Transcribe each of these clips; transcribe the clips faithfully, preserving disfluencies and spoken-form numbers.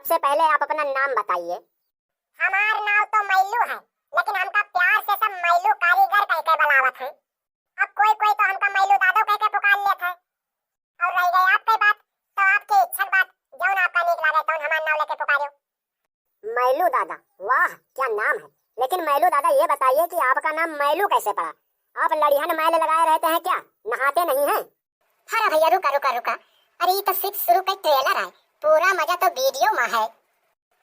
सबसे पहले आप अपना नाम बताइए। हमार नाम तो मैलू है, लेकिन हमका प्यार से सब मैलू कारीगर कह के बुलावत हैं। अब कोई कोई तो हमका मैलू दादो कह के पुकार लेत है। और रह गई आपकी बात, तो आपकी इच्छा की बात, जौन आपका नीक लागे तौन हमार नाम लेके पुकारियो। मैलू दादा, वाह क्या नाम है। लेकिन मैलू दादा, ये बताइए कि आपका नाम मैलू कैसे पड़ा? आप लड़िहन मैल लगाए रहते हैं क्या, नहाते नहीं हैं? अरे भैया, रुका, रुका, रुका। अरे, ये तो सिर्फ शुरू का ट्रेलर है, पूरा मजा तो वीडियो में है।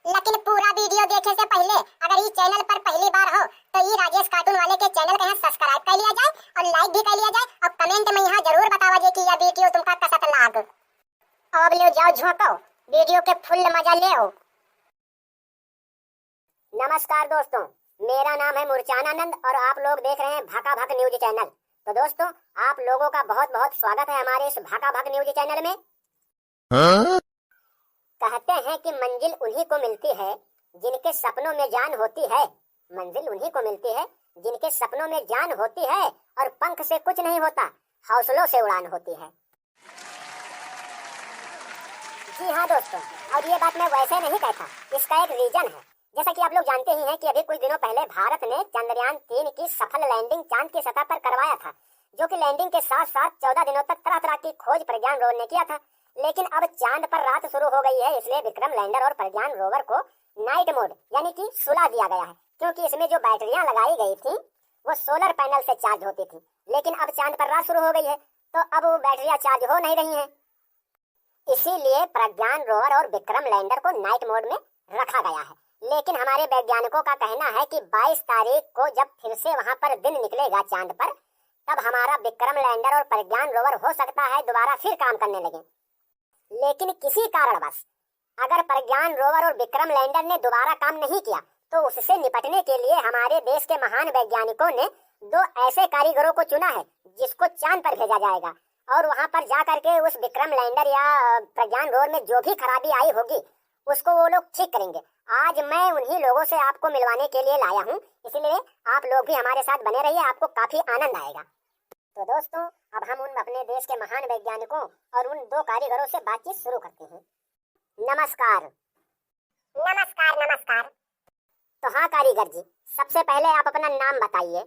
लेकिन पूरा वीडियो देखे से पहले अगर ये चैनल पर पहली बार हो, तो ये राजेश कार्टून वाले के चैनल के यहाँ सब्सक्राइब कर लिया जाए और लाइक भी कर लिया जाए और कमेंट में यहाँ जरूर बतावा जे कि यह वीडियो तुमका कसत लाग। अब ले जाओ झोंको, वीडियो के फुल मजा ले। नमस्कार दोस्तों, मेरा नाम है मुरचानानंद और आप लोग देख रहे हैं भकाभक न्यूज चैनल। तो दोस्तों, आप लोगों का बहुत बहुत स्वागत है हमारे इस भकाभक न्यूज चैनल में। हाँ? कहते हैं कि मंजिल उन्हीं को मिलती है जिनके सपनों में जान होती है। मंजिल उन्हीं को मिलती है जिनके सपनों में जान होती है और पंख से कुछ नहीं होता, हौसलों से उड़ान होती है। जी हाँ दोस्तों, और ये बात मैं वैसे नहीं कहता, इसका एक रीजन है। जैसा कि आप लोग जानते ही हैं कि अभी कुछ दिनों पहले भारत ने चंद्रयान तीन की सफल लैंडिंग चांद की सतह पर करवाया था, जो कि लैंडिंग के साथ साथ चौदह दिनों तक तरह तरह की खोज प्रज्ञान रोवर ने किया था। लेकिन अब चांद पर रात शुरू हो गई है, इसलिए विक्रम लैंडर और प्रज्ञान रोवर को नाइट मोड यानी कि सुला दिया गया है, क्योंकि इसमें जो बैटरियां लगाई गई थी वो सोलर पैनल से चार्ज होती थी। लेकिन अब चांद पर रात शुरू हो गई है, तो अब वो बैटरियां चार्ज हो नहीं रही हैं। इसीलिए प्रज्ञान रोवर और विक्रम लैंडर को नाइट मोड में रखा गया है। लेकिन हमारे वैज्ञानिकों का कहना है कि बाईस तारीख को जब फिर से वहां पर दिन निकलेगा चांद पर, तब हमारा विक्रम लैंडर और प्रज्ञान रोवर हो सकता है दोबारा फिर काम करने लगे। लेकिन किसी कारणवश अगर प्रज्ञान रोवर और विक्रम लैंडर ने दोबारा काम नहीं किया, तो उससे निपटने के लिए हमारे देश के महान वैज्ञानिकों ने दो ऐसे कारीगरों को चुना है जिसको चांद पर भेजा जाएगा और वहां पर जा करके उस विक्रम लैंडर या, अ, प्रज्ञान रोवर में जो भी खराबी आई होगी, उसको वो लोग ठीक करेंगे। आज मैं उन्हीं लोगों से आपको मिलवाने के लिए लाया हूँ, इसलिए आप लोग भी हमारे साथ बने रहिए, आपको काफी आनंद आएगा। तो दोस्तों, अब हम उन अपने देश के महान वैज्ञानिकों और उन दो कारीगरों से बातचीत शुरू करते हैं। नमस्कार। नमस्कार, नमस्कार। तो हाँ कारीगर जी, सबसे पहले आप अपना नाम बताइए।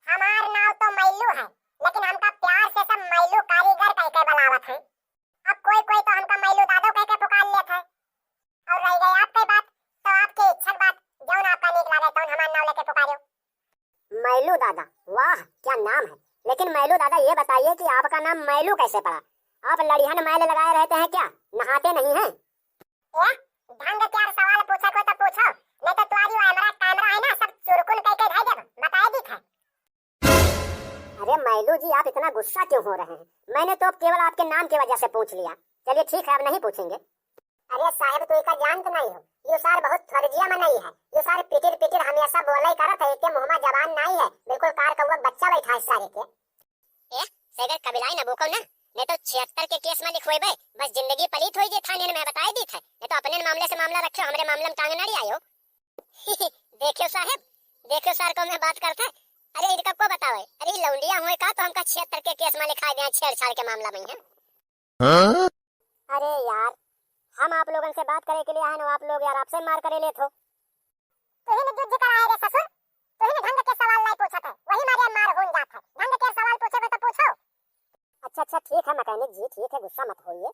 हमार नाम तो मैलू है, लेकिन हमका प्यार से सब मैलू कारीगर कह के बुलावत हैं। अब कोई कोई तो हमका मैलू दादो कह के पुकार लेत है। और रह गई आपकी बात, तो आपकी इच्छा की बात, जौन आपका नीक लागे तौन हमार नाम लेके पुकारियो। मैलू दादा, वाह क्या नाम है। लेकिन मैलू दादा, ये बताइए कि आपका नाम मैलू कैसे पड़ा? आप लड़िहन मैल लगाए रहते हैं क्या, नहाते नहीं हैं? ए, ढंग के यार सवाल पूछे को तो पूछो, नहीं तो तुम्हारी वो हमारा कैमरा है ना, सब चुरकुन कह के धर देब, बताए दी था। अरे मैलू जी, आप इतना गुस्सा क्यों हो रहे हैं? मैंने तो केवल आपके नाम की वजह से पूछ लिया। चलिए ठीक है, अब नहीं पूछेंगे। अरे साहेब, तू इका जानत नहीं हो, यो सार बहुत फर्जिया मनई है। यो सार पिटिर पिटिर हमेशा बोलई करत है, एके मुँह मा जबान नहीं है, बिल्कुल कार कौआ के बच्चा बैठा है सारे के। ए, सगर कबिलाई न बोको ना, नहीं तो छिहत्तर के केस मा लिखवेबे, बस जिंदगी पलीत होई जे थाने में बताए दीत है, नहीं तो अपने मामले से मामला रखियो, हमरे मामले में टांग ना अड़ियायो। देखियो साहेब, देखियो सार को मैं बात करता है। अरे इनका को बतावे, अरे लौंडिया हुए का तो हमका छिहत्तर के केस मा लिखाए दे, छेड़छाड़ के मामला में है। हाँ? अरे यार, हम आप लोगन से बात करे के लिए आए न, आप लोग यार आपसे मार करे लेत हो। तुही ने जुद्ध कराए रे ससुर, तुही ने ढंग के सवाल नहीं पूछत है, वही मारे मार होन जात है। ढंग के सवाल पूछे में तो पूछो। अच्छा, अच्छा, ठीक है मैकेनिक जी, ठीक है, गुस्सा मत होइए।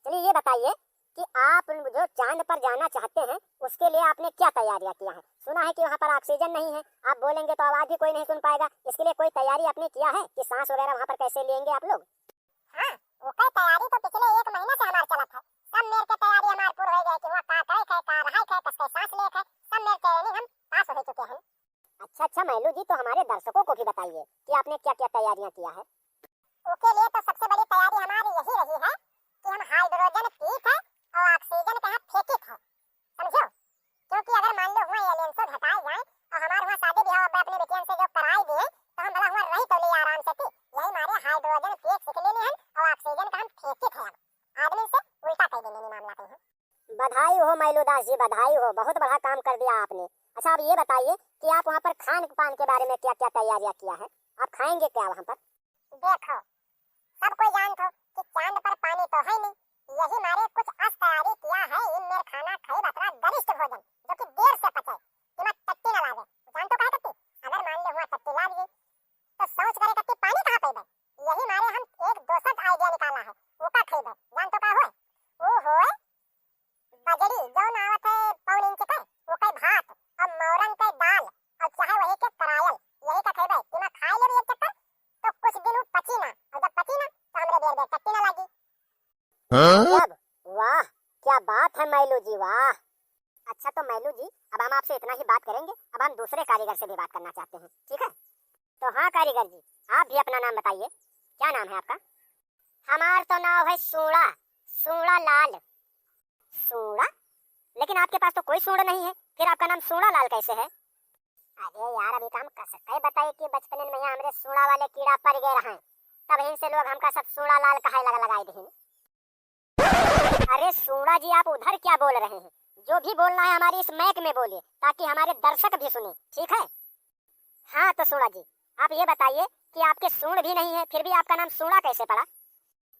चलिए ये बताइए कि आप जो चांद पर जाना चाहते हैं, उसके लिए आपने क्या तैयारियां किया है? सुना है कि वहाँ पर ऑक्सीजन नहीं है, आप बोलेंगे तो आवाज़ भी कोई नहीं सुन पाएगा। इसके लिए कोई तैयारी आपने किया है कि सांस वगैरह वहाँ पर कैसे लेंगे आप लोग? हाँ, ओकर तैयारी तो पिछले एक महीना से हमार चलत है। सब मेर के तैयारी हमार पूर हो गए कि वहाँ का करे के, का रहे के, कस के सांस ले के, सब मेर ट्रेनिंग हम पास हो चुके हैं। अच्छा, अच्छा मैलू जी, तो हमारे दर्शकों को भी बताइए कि आपने क्या-क्या तैयारियां किया है? ओके लिए तो सबसे बड़ी तैयारी हमारी यही रही है कि हम हाइड्रोजन पीत है और ऑक्सीजन के हाथ फेंकित है, समझो? क्योंकि अगर मान लो हुआ एलियन से घटाए जाए और हमारे वहाँ शादी ब्याह अब अपने बेटियन से जो कराए दिए, तो हम भला हुआ रही तो लिए आराम से थी। यही मारे हाइड्रोजन फेंक सीख लेने हैं और ऑक्सीजन का हम फेंकित है। अब आदमी से उल्टा कर देने मामला पे है। बधाई हो मैलूदास जी, बधाई हो, बहुत बड़ा काम कर दिया आपने। अच्छा, अब ये बताइए कि आप वहाँ पर खान पान के बारे में क्या क्या तैयारियाँ किया है, आप खाएंगे क्या वहाँ पर? देखो, सब कोई जानत हो कि चांद पर पानी तो है नहीं, यही मारे कुछ अस तैयारी किया है, इन मेर खाना खाई बतरा गरिष्ठ भोजन, जो कि देर से पचे, इमा टट्टी न लागे। जान तो काहे टट्टी? अगर मान ले हुआ टट्टी लाग गई, तो सोच करे टट्टी पानी कहाँ पैबे? यही मारे हम एक दोसर idea निकाला है, ओका खइबे। जान तो का होए? ओ होए बजड़ी, जौन आवत है पौन इंच के, ओकर भात, और मौरन के दाल, और चाहे वही के करायल, यही का खइबे। इमा खाए लेबे एक चक्कर, तो कुछ दिन उ पची ना, और जब पची ना, तो हमरे बेर बेर टट्टी ना लागी। हाँ? गजब, वाह, क्या बात है मैलू जी, वाह। अच्छा तो मैलू जी, अब हम आपसे इतना ही बात करेंगे, अब हम दूसरे कारीगर से भी बात करना चाहते हैं, ठीक है? तो हाँ कारीगर जी, आप भी अपना नाम बताइए, क्या नाम है आपका? हमार तो नाम है सूड़ा, सूड़ा लाल। सूड़ा? लेकिन आपके पास तो कोई सूंड नहीं है, फिर आपका नाम सूड़ा लाल कैसे है? अरे यार, अभी तो हम कसके बताई कि बचपन में यहाँ हमरे सूड़ा वाले कीड़ा पड़ गए रहे, तब इनसे लोग हमका सब सूड़ा लाल कहे लगा, लगाए दीन। अरे सूड़ा जी, आप उधर क्या बोल रहे हैं? जो भी बोलना है हमारी इस माइक में बोलिए, ताकि हमारे दर्शक भी सुने, ठीक है? हाँ तो सूड़ा जी, आप ये बताइए कि आपके सूंड भी नहीं है, फिर भी आपका नाम सूड़ा कैसे पड़ा?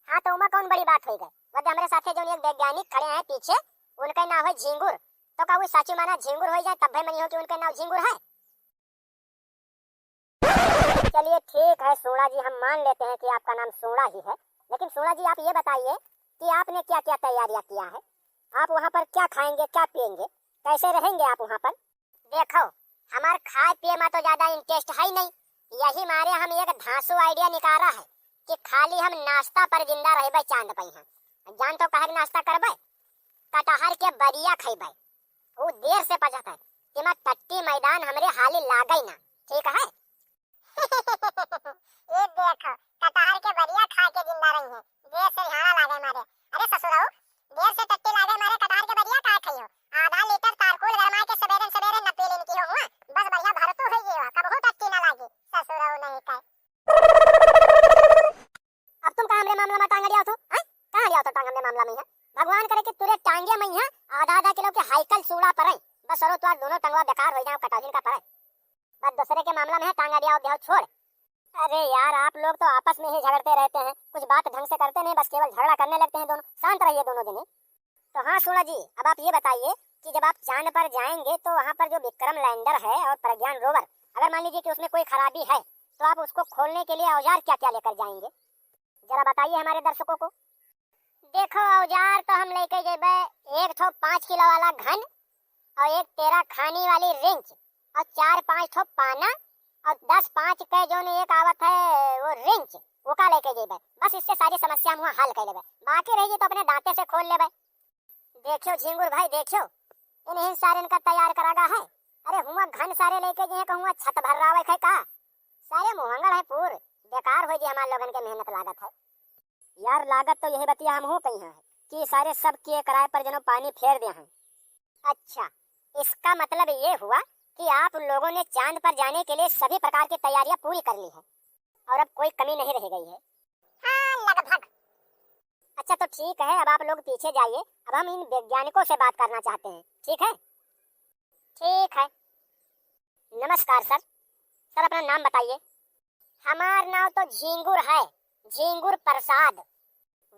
हाँ तो उमा कौन बड़ी बात होई गए? वह हमरे साथे जौन एक वैज्ञानिक खड़े हैं पीछे, उनका नाम है झींगुर। तो का वो साचू माना झींगुर हो जाए, तब भी मनी हो कि उनका नाम झींगुर है? चलिए ठीक है सूड़ा जी, हम मान लेते हैं कि आपका नाम सूड़ा ही है, लेकिन सूड़ा जी आप ये बताइए कि आपने क्या क्या तैयारियां किया है, आप वहाँ पर क्या खाएंगे, क्या पिएंगे, कैसे रहेंगे आप वहाँ पर? देखो, हमार खाए पिए में तो ज्यादा इंटरेस्ट है ही नहीं, यही मारे हम एक धांसू आइडिया निकाला है कि खाली हम नाश्ता पर जिंदा रहबे चांद पे यहाँ। जान तो काहे के नाश्ता करबे? कटहर के बरिया खइबे, ऊ देर से पचत है, इमा टट्टी मैदान हमरे हाली लागई ना, ठीक है? ये देखो, कटहर के बरिया खा के जिंदा रही है, देर से झाड़ा लागे मारे। अरे ससुरऊ, देर से टट्टी लागे मारे कटहर के बरिया काहे खइयो? आधा लीटर तारकुल गरमाए के सबेरे सबेरे न पी लेन की हो हुआ, बस बढ़िया भरतू हो गई हो, कबहू टट्टी ना लागी, ससुरऊ नहीं कहे। अब तुम कहाँ हमरे मामला में टांग अड़ियाओ थो, हैं? कहाँ अड़ियाओ थो टांग हमरे मामला में है? भगवान करे कि तुरे टांगे में है आधा आधा किलो के हाइकल सूड़ा पड़े, बस सरो तुआर दोनों टंगवा बेकार हो जाओ, कटौझिन का पड़े। बस दूसरे के मामला में है टांग अड़ियाओ देहो छोड़। अरे यार, आप लोग तो आपस में ही झगड़ते रहते हैं, कुछ बात ढंग से करते नहीं, बस केवल झगड़ा करने लगते हैं दोनों। शांत रहिए दोनों जने। तो हाँ सूड़ा जी, अब आप ये बताइए कि जब आप चांद पर जाएंगे तो वहाँ पर जो विक्रम लैंडर है और प्रज्ञान रोवर, अगर मान लीजिए कि उसमें कोई खराबी है तो आप उसको खोलने के लिए औजार क्या क्या लेकर जाएंगे, जरा बताइए हमारे दर्शकों को। देखो औजार तो हम लेके जेबे एक ठो पाँच किलो वाला घन और एक तेरह खानी वाली रिंच और चार पाँच ठो पाना और दस पाँच के जोन एक आवत है वो रिंच, ओका लेके जेबे। बस इससे सारी समस्या हम वहाँ हल कर लेबे। बाकी रही तो अपने दांते से खोल लेबे। देखियो झिंगुर भाई, देखियो, इन्हीं सारे इनका तैयार करागा है। अरे हुआ घन सारे लेके जे कहूँ छत भर्रावे है का? सारे मुहंगड़ है पूर, बेकार हो जी हमार लोगन के मेहनत लागत है। यार लागत तो यही बतिया हमहू कही है कि सारे सब के किराए पर जनो पानी फेर दे हैं। अच्छा, इसका मतलब ये हुआ कि आप लोगों ने चांद पर जाने के लिए सभी प्रकार की तैयारियां पूरी कर ली है और अब कोई कमी नहीं रह गई है। हाँ, लगभग। अच्छा तो ठीक है, अब आप लोग पीछे जाइए, अब हम इन वैज्ञानिकों से बात करना चाहते हैं, ठीक है? ठीक है। नमस्कार सर। सर अपना नाम बताइए। हमार नाम तो झींगुर है, झींगुर प्रसाद।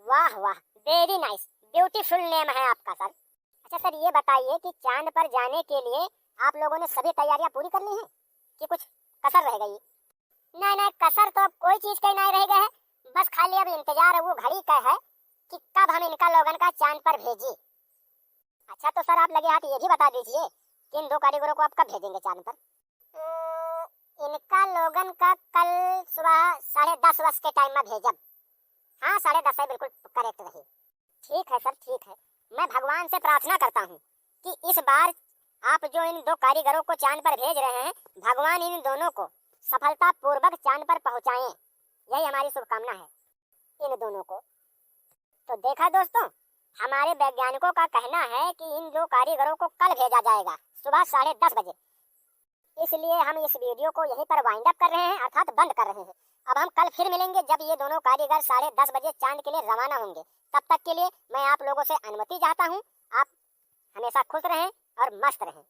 वाह वाह, very nice, beautiful name है आपका सर। अच्छा सर ये बताइए कि चांद पर जाने के लिए आप लोगों ने सभी तैयारियां पूरी कर ली हैं कि कुछ कसर रह गई? नहीं नहीं, कसर तो अब कोई चीज के नहीं रह गए है, बस खाली अब इंतजार वो घड़ी का है कि कब हम इनका लोगन का चांद पर भेजी। अच्छा तो सर आप लगे हाथ ये भी बता दीजिए कि इन दो कारीगरों को आप कब भेजेंगे चांद पर? अम, इनका लोगन का कल सुबह साढ़े दस बजे के टाइम में भेजब। हाँ साढ़े दस है, बिल्कुल करेक्ट रही। ठीक है सर, ठीक है, मैं भगवान से प्रार्थना करता हूँ कि इस बार आप जो इन दो कारीगरों को चांद पर भेज रहे हैं, भगवान इन दोनों को सफलतापूर्वक चांद पर पहुँचाएं, यही हमारी शुभकामना है इन दोनों को। तो देखा दोस्तों, हमारे वैज्ञानिकों का कहना है कि इन दो कारीगरों को कल भेजा जाएगा सुबह साढ़े दस बजे। इसलिए हम इस वीडियो को यहीं पर वाइंड अप कर रहे हैं, अर्थात बंद कर रहे हैं। अब हम कल फिर मिलेंगे जब ये दोनों कारीगर साढ़े दस बजे चांद के लिए रवाना होंगे। तब तक के लिए मैं आप लोगों से अनुमति चाहता हूँ। आप हमेशा खुश रहें और मस्त रहें।